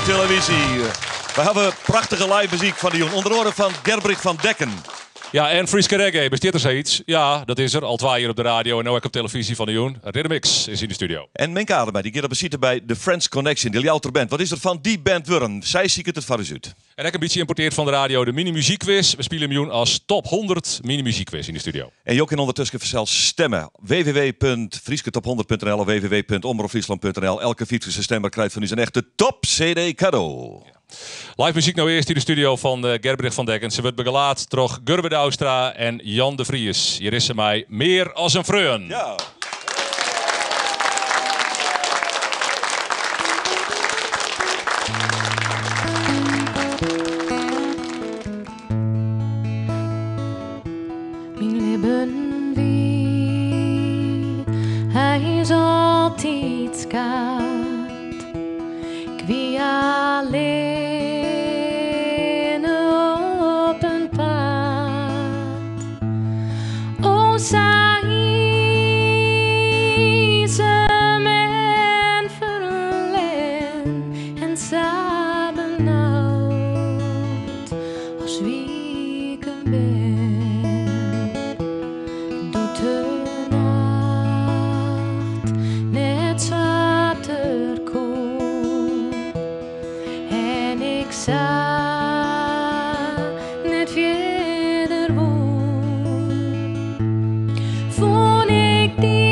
televyzje. Wy hawwe prachtige live muzyk fan de jûn, ûnder oare fan Gerbrich van Dekken. Ja, en Fryske reggae, bestiet der sayts? Ja, dat is der. Al twa jier op de radio en no ek op televyzje fan de jûn. Rhythm X is yn de studio. En Minke Adema dy giet op besite by The French Connection, de Ljouwerter band. Wat is der fan dy band wurden? Sy siket it foar ús út. En ek in bytsje ymporteard fan de radio, de mini-muzykkwis. We spylje him jûn as Top 100 mini-muzykkwis yn de studio. En jo kinne ûndertusken fansels stemme. www.frysketop100.nl of www.omropfryslan.nl. Elke 50 stimmer krijt fan ús in echte top CD kado. Live muzyk no earst yn de studio fan Gerbrich van Dekken. Se wurdt begelaat troch Gurbe Douwstra en Jan de Vries. Hjir is se mei Mear as in freon. Ja. Myn libben wie eins altyd skat. Ik wie allinne op 'en paad. O sa iensum en ferlern en sa benaud as wie ik in bern. Doe't de nacht net swarter koe en ik sa net fierder woe, fûn ik dy,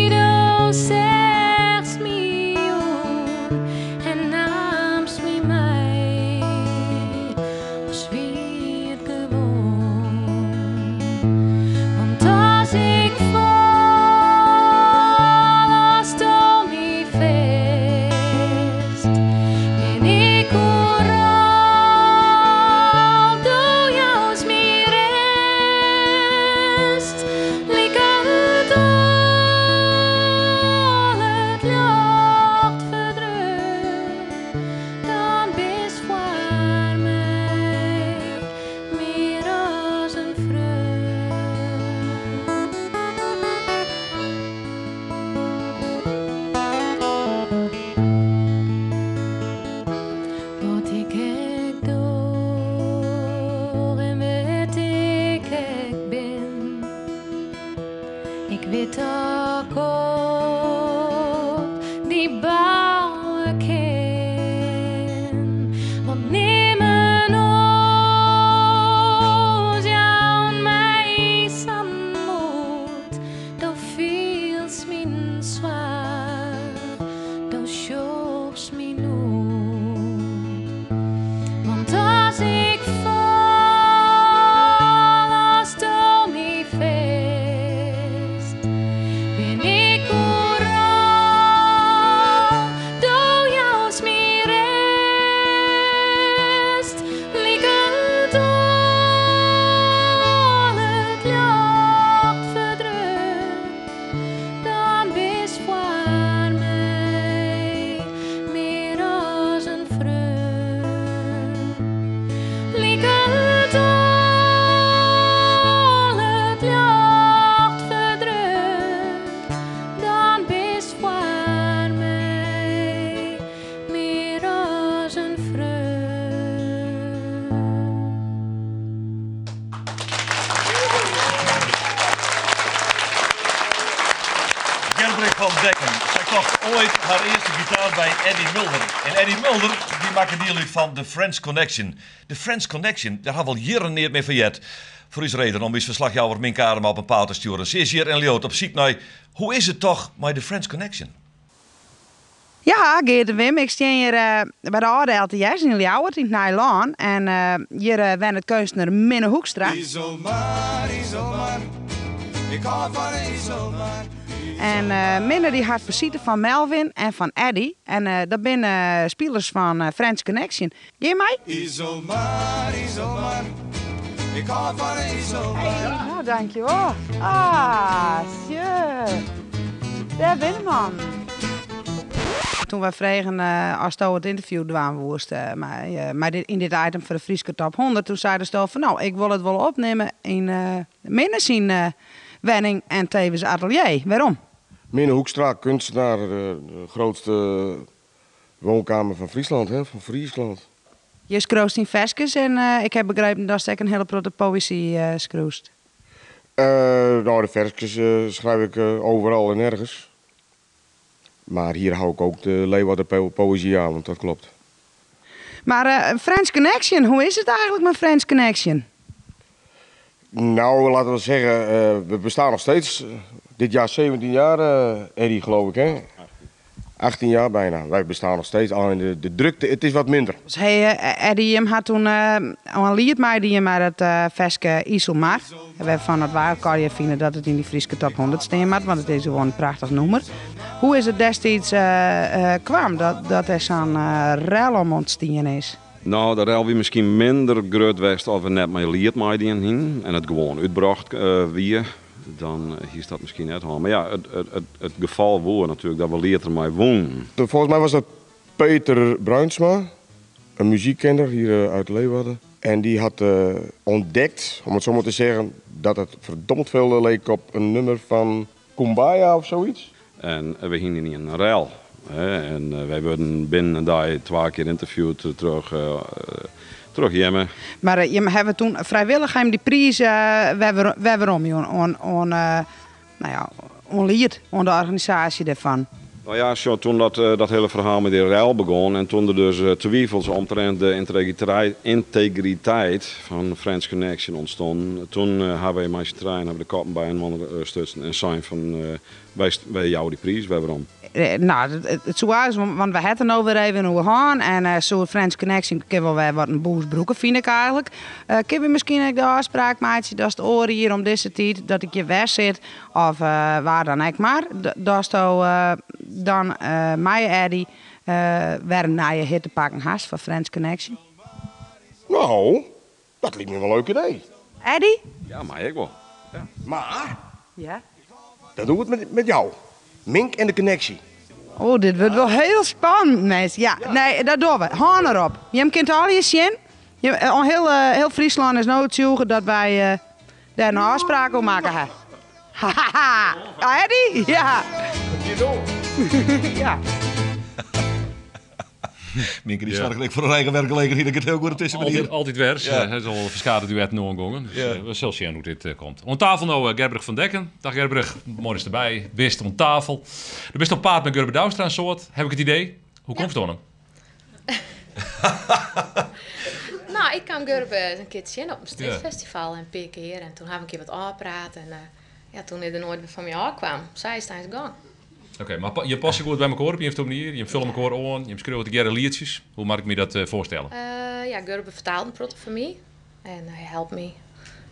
do seachst my oan en naamst my mei as wie it gewoan. Want as ik fal, hâldsto my fêst, bin ik oeral, do joust my rêst, liket al it ljocht ferdreaun, dan bist foar my mear as in freon. Wat ik ek doch en wêr't ik ek bin, ik wit dat ik op dy bouwe kin. Want nimmen oars jout my sa'n moed. Do fielst myn soarch, do sjochst myn noed. Want as ik fal, hâldsto my fêst, bin ik oeral, do joust my rêst, liket al it ljocht ferdreaun, dan bist foar my mear as in freon. Liket al it ljocht ferdreaun, dan bist foar my mear as in freon. Gerbrich van Dekken. Sy kocht oait har earste gitaar by Eddie Mulder. En Eddie Mulder dy makke diel út fan The French Connection. The French Connection, dêr ha we al jierren neat mear fan heard. Foar ús reden om ús ferslachjouwer Minke Adema op 'en paad te stjoeren. Se is hjir yn Ljouwert op syk nei hoe is it toch mei The French Connection? Ja, Geert en Wim, ik stean hjir by de âlde LTS yn Ljouwert yn it Nijlân en hjir wennet keunstner Minne Hoekstra. Iselmar, Iselmar, ik hâld fan Iselmar. En Minne dy hat besite fan Melvin en fan Eddy en dat binne spilers fan French Connection. Gean mei? Iselmar, Iselmar, ik hâld fan Iselmar. Hey, nou dankjewol. Ah, sjoch. Dêr binne de mannen. Toen wy fregen asto it ynterview dwaan woest mei dit, yn dit item foar de Fryske Top 100, toen seidesto fan no, ik wol it wol opnimme yn Minne syn wenning en tevens atelier. Wêrom? Minne Hoekstra, kunstenaar, de grootste. Woonkamer van Friesland, hè, van Friesland. Je skriuwst dyn ferskes en ik ha begrepen datst ek in hiele protte poëzy skriuwst. Nou, de ferskes schrijf ik overal en nergens. Maar hier hou ik ook de Leeuwarder poëzie aan, want dat klopt. Maar French Connection, hoe is het eigenlijk met French Connection? Nou, laten we zeggen, we bestaan nog steeds. Dit jaar 17 jaar, Eddie, geloof ik, hè? 18 jaar bijna. Wij bestaan nog steeds. Alleen de drukte, het is wat minder. Dus hey, Eddie, hem had toen al een lied met die maar het ferske Iselmar. En wij van het waar kan je vinden dat het in die Frieske top 100 staan moet, want het is gewoon een prachtig nummer. Hoe is het destijds kwam dat er zo'n rel om ontstaan is? Nou, de rel wie misschien minder groot geweest of we net mijn lied met die hing en het gewoon uitbracht wie, dan hier staat misschien net al. Maar ja, het geval was natuurlijk dat we lied er maar woon. Volgens mij was dat Peter Bruinsma, een muziekkenner hier uit Leeuwarden. En die had ontdekt, om het zo maar te zeggen, dat het verdomd veel leek op een nummer van Kumbaya of zoiets. En we gingen in een rel. Hè, en wij werden binnen een dag 2 keer interviewd terug Jemme. Maar je hebben toen vrijwillig hem die prijs we waarom, joh, on, on nou ja, on lied, on de organisatie daarvan. Nou ja, zo, toen dat hele verhaal met die rel begon en toen er dus twijfels omtrent de integriteit van French Connection ontstond, toen hebben wij met z'n trein, hebben de koppen bij een ander stutsen en zijn van wij jou die prijs, wij waarom. Nou, het zo is, want we hadden nou weer even hoe gaan en zo'n French Connection kunnen we wel wat een boos broeken, vind ik eigenlijk. Kunnen we misschien ook de afspraak maken, dat is het oor hier om deze tijd, dat ik je weg zit, of waar dan ook maar, dat is toch dan mij, Eddie, weer een nieuwe hit te pakken hast van French Connection. Nou, dat lijkt me wel een leuk idee. Eddie? Ja, maar ik wel. Ja. Maar? Ja? Dat doen we het met jou. Mink en de Connectie. Oh, dit wordt wel heel spannend, mensen. Ja, nee, dat doen we. Haan erop. Je kunt al je zin. Je al heel Friesland is nou het zoeken dat wij daar een afspraak over maken. Hè. Hahaha. Ah, Eddie? Ja. Ja. Minke, die zorgt voor een eigen werkgelegenheid. Ik het heel goed op deze manier. Altijd, altijd weer. Het is al een verschillende duet nu aangegaan. Dus, we zullen zien hoe dit komt. Om tafel nou Gerbrich van Dekken. Dag Gerbrich, mooi is erbij. Bist om tafel. Er bist op paard met Gurbe Douwstra een soort, heb ik het idee. Hoe komt het dan? Nou, ik kwam Gurbe een keer zien op een streetfestival en een keer. En toen heb ik een keer wat aanpraat. En ja, toen hij er nooit meer van mij afkwam, zij is tijdens gang. Oké, maar je past goed bij elkaar op je manier. Je vult elkaar aan, je schreeuwt een keer liedjes. Hoe mag ik me dat voorstellen? Ja, Gurbe vertaalt een protte voor mij. En hij helpt me.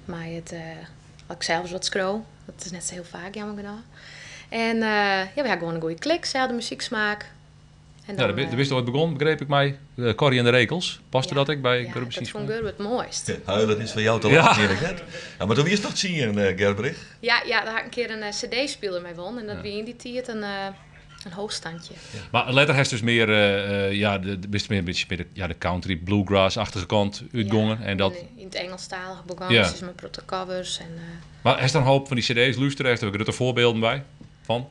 Maar het, als ik zelfs wat schreeuw, dat is net zo heel vaak, jammer genoeg. En ja, we hebben gewoon een goede klik, zelfde muzieksmaak. En Ja, dan, de wist ooit begon, begreep ik mij. Corrie en de Rekels. Paste Ja. dat ik bij Ja, Gurbe dat Siensma? vond Gurbe het mooist. Ja, huilen is van jou te laat, eerlijk, hè? Ja, maar toen wie is toch zien, Gerbrich? Ja, ja, daar had ik een keer een cd-speler mee won. En dat wie in die tijd een hoogstandje. Ja. Maar letter heeft dus meer, ja, de, de, best meer een beetje meer de, ja, de country, bluegrass-achtige kant uitgongen. Ja, en dat in het Engelstalige begon, dus met protocovers. En, Maar is er een hoop van die cd's, luisteren, heeft er grote voorbeelden bij? Van?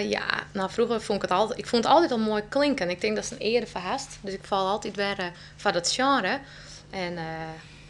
Ja, nou vroeger vond ik het altijd, ik vond het altijd al mooi klinken. Ik denk dat is een eerder verhaast. Dus ik val altijd weer van dat genre. En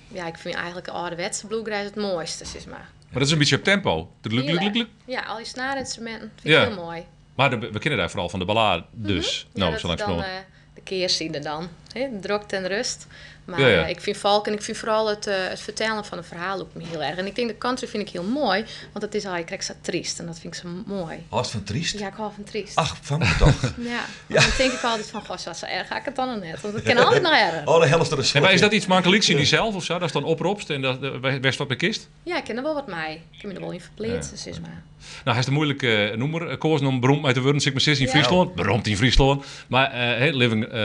ja, ik vind eigenlijk de ouderwetse bluegrass het mooiste, zeg maar. Maar dat is een beetje op tempo. Gluk, gluk, gluk, gluk. Ja, al die snaarinstrumenten vind ik heel mooi. Maar we kennen daar vooral van de ballade, dus. Ja, Nou, dat zo is langs dan, de keerzijde dan. Hè? De drukte en rust. Maar ik vind folk en ik vind vooral het vertellen van een verhaal ook heel erg. En ik denk de country vind ik heel mooi, want het is eigenlijk zo triest en dat vind ik zo mooi. Hou je van triest? Ja, ik hou van triest. Ach, van me toch? Ja, dan denk ik altijd van, goh, zo erg ga ik het dan nog net. Want het kan altijd nog erger. Oh, de helft er is En maar is dat iets makkelijks in jezelf of zo? Dat is dan opropst en dat best wat bekist? Ja, ik ken er wel wat mee. Ik heb me er wel in verpleegd, dus is maar. Nou, hij is de moeilijke noemer. Koos om beroemd uit de worden, zeg maar, in Friesland. Beroemd in Friesland. Maar hey,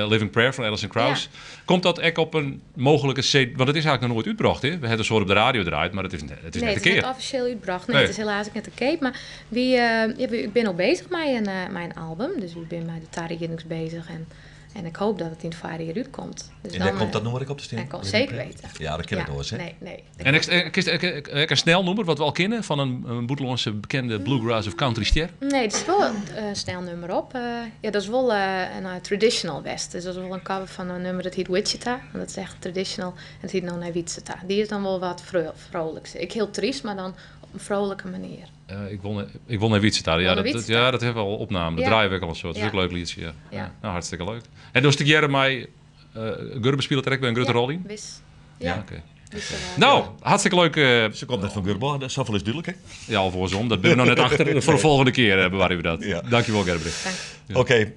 Living Prayer van Alison Krauss. Komt dat ook op een mogelijke C? Want het is eigenlijk nog nooit uitgebracht, hè? We hebben het soort op de radio draait, maar het is net, het is Nee, net het een is keer. net officieel uitgebracht. Nee, Nee. het is helaas ook net de cape. Maar ik ben al bezig met mijn album. Dus ik ben met de Tarry bezig. En En ik hoop dat het in het voorjaar uitkomt. Dus En dan, daar komt eh, dat nummer ook op te staan? en komt zeker weten. Ja, dat ken ik nog eens, hè? Nee, nee. En ik een snel nummer, wat we al kennen van een Boeteloonse bekende bluegrass of country ster. Nee, het is wel een snel nummer op. Ja, dat is wel een traditional west. Dus dat is wel een cover van een nummer dat heet Wichita. En dat is echt traditional. En het heet nou naar Wichita. Die is dan wel wat vrolijks. Ik heel triest, maar dan op een vrolijke manier. Ik won naar Wichita. Ja, Won naar dat, Wichita. ja, dat hebben we al opname. Dat Ja. draaien we ook al een soort. Dat is Ja. ook een leuk liedje. Ja. Ja. Ja. Nou, hartstikke leuk. En dus de Jeremy Gurbe speelt er ook bij een grote Ja, rol in? Wis. Ja, Ja, oké. wis er wel. Nou, hartstikke leuk. Ze komt net van Gurbo, dat is zoveel is duidelijk, hè? Ja, al voor zon. Dat ben we nog net achter. Voor de volgende keer bewaren we dat. Ja. Dankjewel, Gerbrich. Dank. Oké,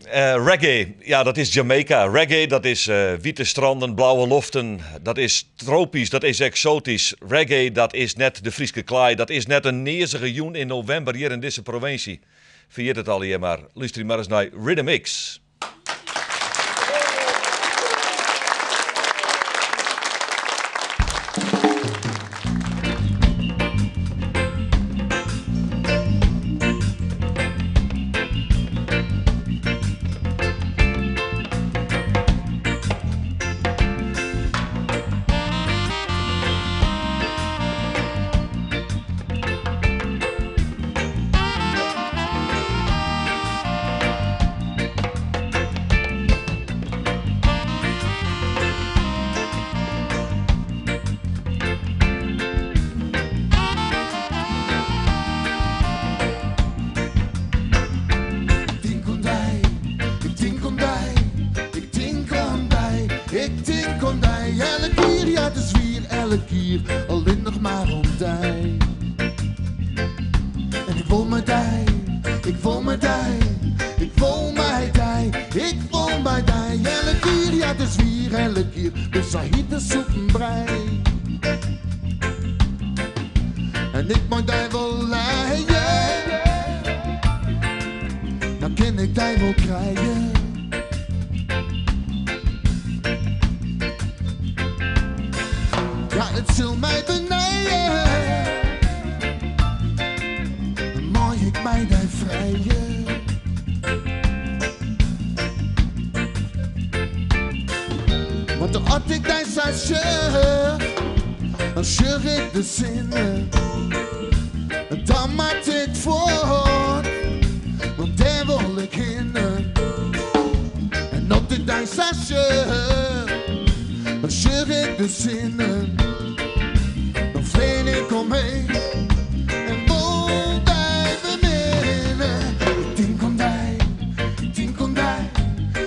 reggae, ja, dat is Jamaica. Reggae, dat is witte stranden, blauwe loften. Dat is tropisch, dat is exotisch. Reggae, dat is net de Frieske klaai. Dat is net een neerzige joen in november hier in deze provincie. Vergeet het al hier maar. Luister maar eens naar Rhythm X. Denk om die, ik denk om die, ik denk om die, ik denk om die. Elke keer, ja het is weer elke keer, alleen nog maar om die. En ik wil mijn die, ik wil mijn die, ik wil mijn die, ik wil mijn die. Elke keer, ja het is weer elke keer, dus hij heet de soepenbrei. En ik moet die wel leien. Dan ken ik die wel krijgen. Ja, het zal mij benijden. Mooi ik mij daar vrijen. Want als ik daar zou scheuren, dan scheur ik de zinnen. Dan maak ik voort. Want daar wil ik heen. En op de Duitse dan scheur ik de zinnen. Dan vleer ik omheen en wil die beminnen. Ik denk om die, ik denk om die,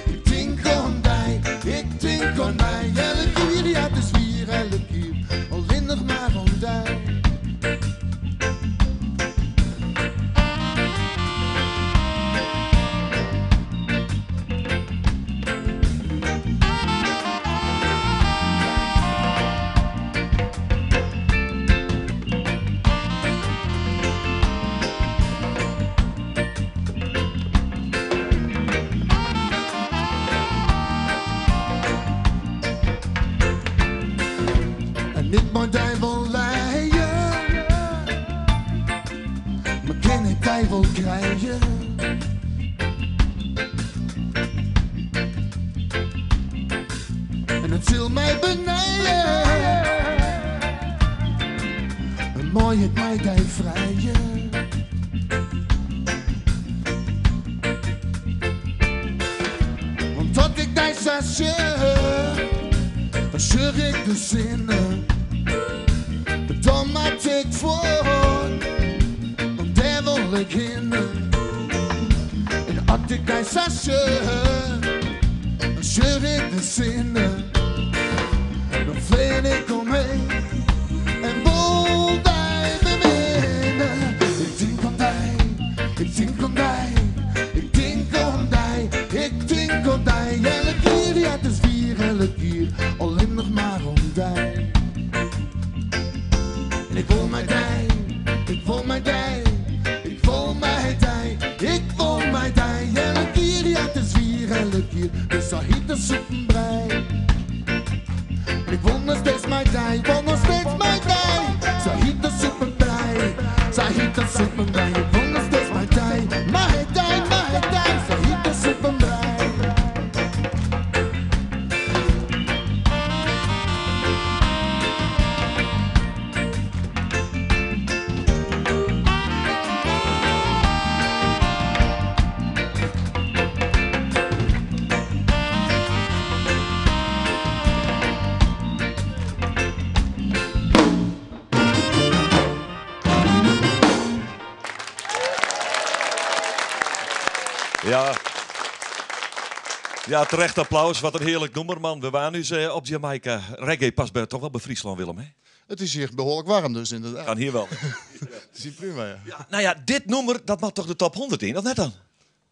ik denk om die, ik denk om die. Elke keer, ja het is weer elke keer, alleen nog maar om die. En ik moet die wel leien, maar kan ik die wel krijgen? En het zal mij benijden, en mooi het mij die vrijen. Want dat ik die zou scheuren, dan scheur ik de zinnen. Dan maak ik voort, want daar wil ik heen. En als ik daar zou scheuren, dan scheur ik de zinnen. Dan vleer ik omheen en wil die beminnen. Ik denk om die, ik denk om die, ik denk om die, ik denk om die. Elke keer, ja het is weer elke keer, alleen nog maar om die. En ik wil mijn die, ik wil mijn die, ik wil mijn die, ik wil mijn die. Elke keer, ja het is weer elke keer, dus dat heet de soepenbrei. En ik wil nog steeds mijn die, wil nog steeds mijn die. Zo heet de soepenbrei, zo heet de soepenbrei. Ik wil nog steeds mijn die, mijn die, mijn die. Zo heet de soepenbrei. Ja. Ja, terecht applaus. Wat in hearlik nûmer, man. We waren dus op Jamaica. Reggae past by, toch wel by Fryslân, Willem, hè? It is hjir behoarlik waarm, dus ynderdaad. Kan hjir wol. It is hjir prima, ja. Ja, no ja, dit nûmer, dat moat toch de top 100 yn, of net dan?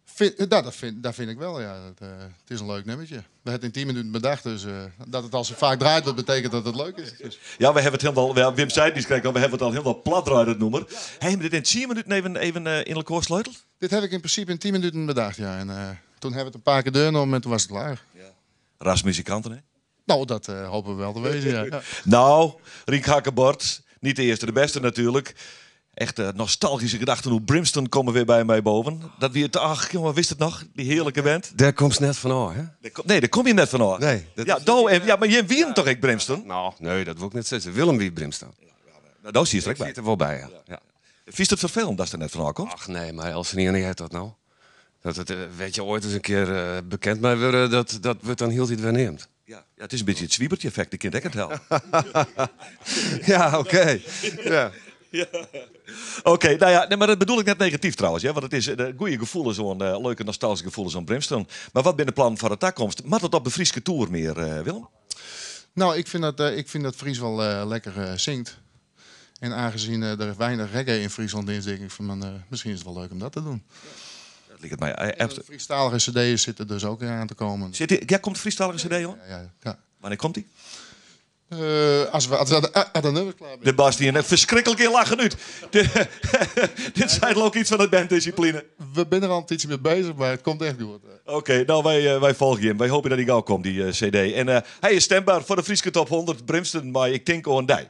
Vind, nou, dat vind ik wel, ja. Het is in leuk nummertje. We hebben het in 10 minuten bedacht, dus dat het al zo vaak draait, dat betekent dat het leuk is. Dus. Ja, we hebben het helemaal, ja, Wim zei het niet, kijk, we hebben het al helemaal plat draaid, het nummer. Hij heeft dit in 10 minuten even in elkaar sleuteld? Dit heb ik in principe in 10 minuten bedacht, ja. En toen hebben we het een paar keer deurnomen en toen was het klaar. Ja. Rasmuzikanten, hè? Nou, dat hopen we wel te wezen, ja. Ja. Nou, Rienk Hacquebord, niet de eerste, de beste natuurlijk. Echt nostalgische gedachten hoe Brimstone komen weer bij mij boven. Dat wie het, ach, jongen, wist het nog? Die heerlijke band. Daar komt ze net van af, hè? Nee, daar kom je net van af. Nee, dat Ja, is do, en, ja, maar je wie toch ik Brimstone? Nou, nee, dat wil ik net zeggen. Willem wie Brimstone. Nou, daar zie je er ook Ik bij. zit er wel bij, ja. Ja. Vies het vervelend dat ze er net van af komt? Ach nee, maar Elsenien heeft dat nou. Dat het, weet je, ooit eens een keer bekend mij worden, dat wordt dan heel iets weer neemt. Ja, ja, het is een beetje het zwiebertje effect, de kind ik het helpen. Ja, oké. Ja. Ja. Oké, nou ja, nee, maar dat bedoel ik net negatief trouwens. Hè, want het is de goede gevoelens, zo'n leuke nostalgische gevoelens zo'n Brimstone. Maar wat binnen de plan van de toekomst? Moet het op de Frieske Tour meer, Willem? Nou, ik vind dat Fries wel lekker zingt. En aangezien er weinig reggae in Friesland is, denk ik van, misschien is het wel leuk om dat te doen. Dat lijkt mij, En de echt. Friestalige cd's zitten dus ook aan te komen. Zit die, ja, komt de Friestalige cd, hoor? Ja, ja, ja. Wanneer komt die? Als we, als de, als de nummer klaar is. De Bas die een verschrikkelijk in lachen uit. Dit zijn ook iets van de banddiscipline. We zijn er al een tijdje mee bezig, maar het komt echt goed. Oké, nou wij volgen hem. Wij hopen dat hij gauw komt, die cd. En hij is stembaar voor de Frieske Top 100 Brimstone, maar ik denk aan die.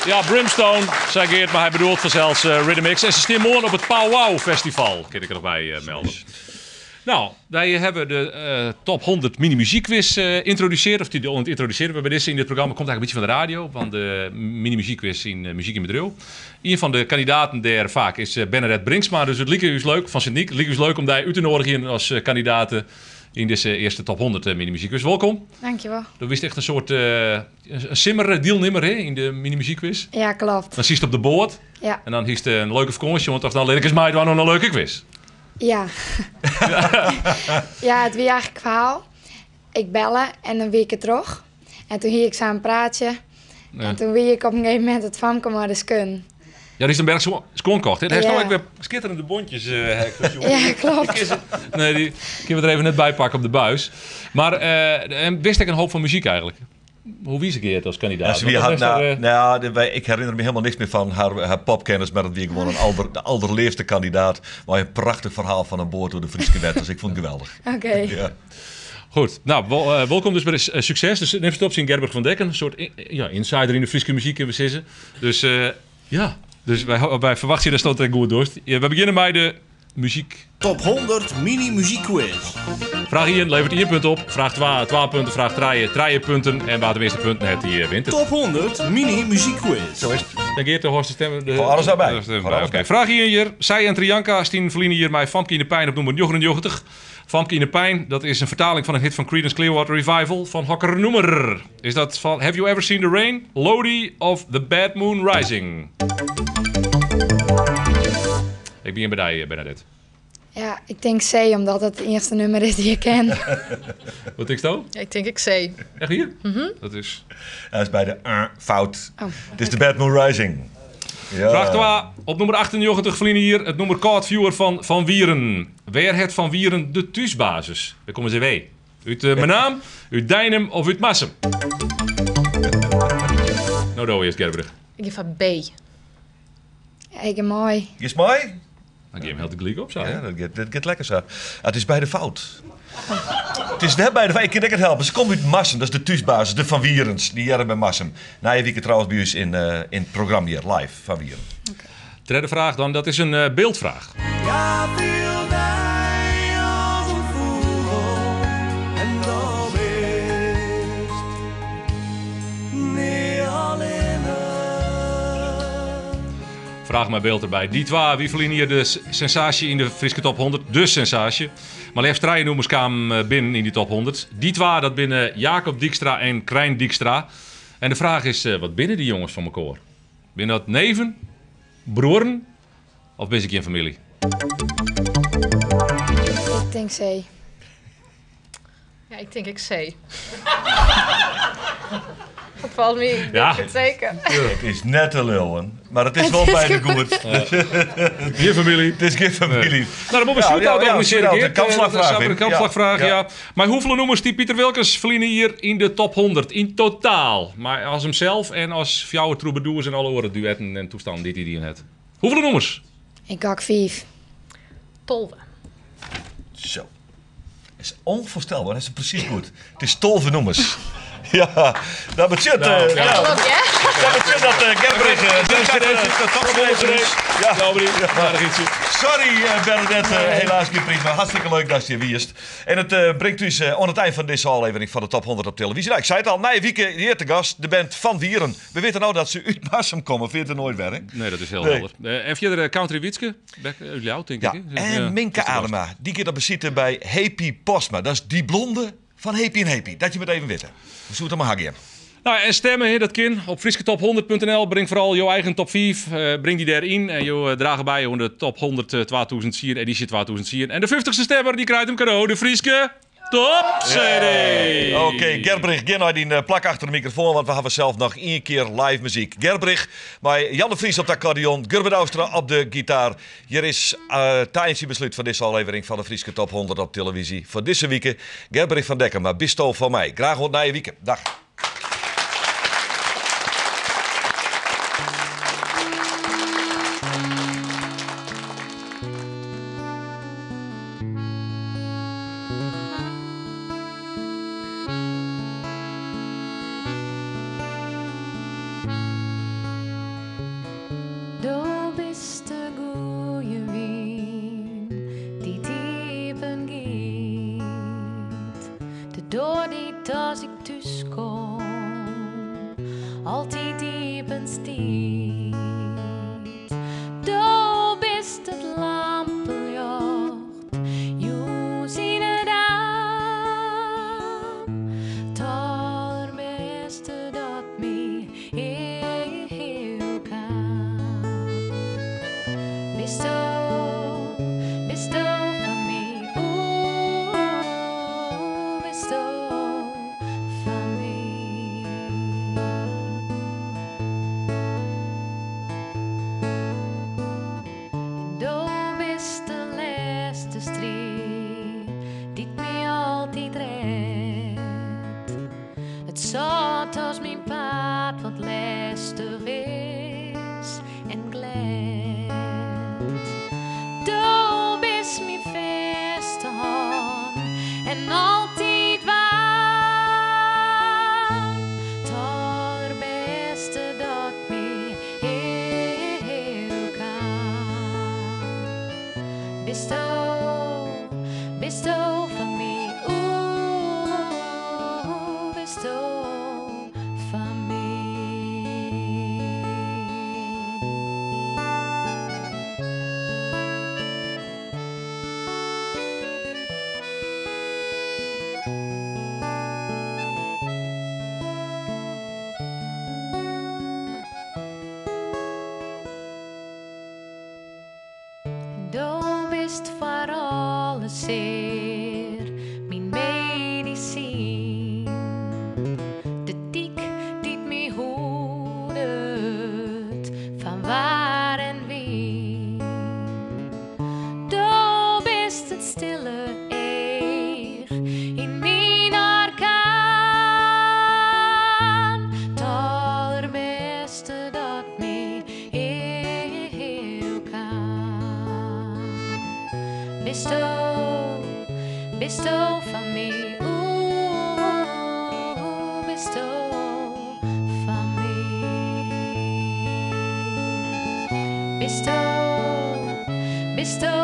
Ja, Brimstone, zei Geert, maar hij bedoelt vanzelfs Rhythm X. En ze staan morgen op het Pow Wow Festival, kan ik er nog bij melden. Nou, wij hebben de top 100 mini-muziekquiz introduceerd. Of die introduceren we bij deze in dit programma. Komt eigenlijk een beetje van de radio, van de mini-muziekquiz in Muziek in Bedrijf. Een van de kandidaten daar vaak is Bernadette Brinksma. Dus het lieke is leuk, van Sint-Niek. Het lieke is leuk om daar uit te nodigen als kandidaten in deze eerste top 100 mini-muziekquiz. Welkom. Dankjewel. Dat wist echt een soort een simmer deelnemer, hè, in de mini-muziekquiz. Ja, klopt. Dan zie je het op de boord. Ja. En dan is het een leuke vakantie, want dan leer ik eens mij nog een leuke quiz. Ja. Ja, het was eigenlijk het verhaal. Ik belde en dan wie ik het terug. En toen hier ik zo een praatje. Ja. En toen wie ik op een gegeven moment het famke maar eens kun. Ja, die is een berg schoonkocht. Hè? Hij heeft Ja. nou ook weer schitterende bondjes. Heb ik gezien. Ja, klopt. Ik is-, nee, die kunnen we er even net bij pakken op de buis. Maar en wist ik een hoop van muziek eigenlijk? Hoe wie ze keert als kandidaat? Ja, ze wie Want dat had, is nou, daar, nou, de, wij, ik herinner me helemaal niks meer van haar popkennis, maar dat wie gewoon een de allerleefste kandidaat. Maar een prachtig verhaal van een boord door de Frieske wet, dus ik vond het geweldig. Oké. Ja. Goed, nou, welkom dus bij de succes. Dus neem het op zien Gerbrich van Dekken, een soort insider in de Frieske muziek in we Dus ja, dus wij verwachten je dat stond er goed door. Ja, we beginnen bij de muziek. Top 100 mini muziekquiz. Vraag 1 levert 1 punt op. Vraag 2, 2 punten. Vraag 3, 3 punten. En waar de meeste punten heeft, die wint het. Top 100 mini muziekquiz. Zo is het. Dan Geert de Horst de stem. De, Gewoon alles daarbij. de stem Gewoon bij. alles Oké. bij. Vraag 1 hier. Zij en Trianka stien verliezen hier mij Famke in de Pijn op nummer 99. Famke in de Pijn, dat is een vertaling van een hit van Creedence Clearwater Revival van Hokker Noemer. Is dat van Have You Ever Seen the Rain? Lodi of The Bad Moon Rising? Ik ben bij jou, Bernadette. Ja, ik denk C, omdat het het eerste nummer is die ik ken. Wat denk je dan? Ja, ik denk ik C. Echt hier? Mhm. Dat is... Dat is bij de fout. Oh, Het is de Bad Moon Rising. Ja. Vraag 2. Op nummer 98 verliezen hier het nummer Card Viewer van Van Wieren. Waar het Van Wieren de thuisbasis? Daar komen ze mee. Uit Menaam, uit Deinum of uit Massum? Nou, daar eerst Gerbrich. Ik geef van B. Ja, ik heb mooi. Is mooi? Dan geef je hem heel de kliek op, zo. Ja, dat gaat lekker zo. Het is bij de fout. Het is net bij de fout. Ik kan het helpen. Ze komt uit Massum. Dat is de thuisbasis, de Van Wierens. Die jaren bij Massum. Na je weekend trouwens bij ons in het programma hier, live, Van Wieren. Oké. Tweede vraag dan, dat is een beeldvraag. Ja, viel mij als een vogel en dan is niet alleen. Vraag maar beeld erbij. Die twee, wie verliezen hier de sensatie in de Frieske top 100? De sensatie. Maar liefst drie noemers kwamen binnen in die top 100. Die twee, dat binnen Jacob Dijkstra en Krijn Dijkstra. En de vraag is, wat binnen die jongens van elkaar? Binnen dat neven, broeren of ben ik in familie? Ik tink C. Ja, ik tink ek C. Folgens my, ik Ja. wit it seker. It is net te leauwen, mar it is wol beide goed. Gjin famylje. It is gjin famylje. Nou, dan moatte we shootout organiseren. De Geert. kampslagvraag. De Wim. kampslagvraag, ja. Maar hoeveel nummers die Pieter Wilkens verliezen hier in de top 100 in totaal? Maar als hemzelf en als fjouwer troubadours en alle andere duetten en toestanden die hij die net. Hoeveel nummers? Ik gok 5. 12. Zo. Is onvoorstelbaar, dat is precies goed. Het is 12 nummers. Ja, dat betekent... Nou, eh, ja. ja, Klopt, ja? Dat betekent dat Gerbrich... Ja. Sorry Bernadette, helaas geen prijs, maar hartstikke leuk dat je wist. En het brengt dus aan het eind van deze aflevering van de Top 100 op televisie. Nou, ik zei het al, na Wieke hier te gast, de band Van Wieren. We weten nou dat ze uit Marsum komen, vind je het nooit werk. Nee, dat is heel Nee. helder. En verder Country Wietske, Bek, uit jou, denk Ja, ik. hè? en Ja, Minke dat is de gast. Adema, die keer dat bezitten bij Happy Postma. Dat is die blonde van Happy en Happy. Dat je het even weten. We zoeken het maar haggen. Nou, en stemmen, hè, dat kan. Op friesketop100.nl. Breng vooral jouw eigen top 5. Breng die daarin. En je dragen bij onder de top 100 2004, editie 2004. En de 50ste stemmer, die krijgt hem cadeau. De Frieske Top CD. Oké, Gerbrich, ga nou die plak achter de microfoon, want we hebben zelf nog één keer live muziek. Gerbrich, maar Jan de Vries op de accordeon, Gerben Oustra op de gitaar. Hier is tijdens die besluit van deze aflevering van de Frieske Top 100 op televisie voor deze week. Gerbrich van Dekker, maar bisto van mij. Graag tot na je week. Dag. Do bist de goeie wyn die diepen giet. De door die als ik thuis kom, altijd diepen stiet. Do bist het lampenjocht, joes in het aan. Het allerbeste dat mij heel kan. Bist du, bist du van mij? Oeh, bist du van mij? En du bist de laatste strijd die mij altijd redt. Het zat als mijn paard wat lastig is en glad. Du bist mijn vaste hand en altijd waar. Het allerbeste dat mij heel kan. Bist du, bist du van mij? Oeh, bist du van mij? Du bist voor alles zeer mijn medicijn. De dik die mij hoedet van waar en wie. Du bist het stille eeg in mijn arkaan. Het allerbeste dat mij heel kan. Bist du, bist du van mij? Oeh, bist du van mij? Bist du, bist du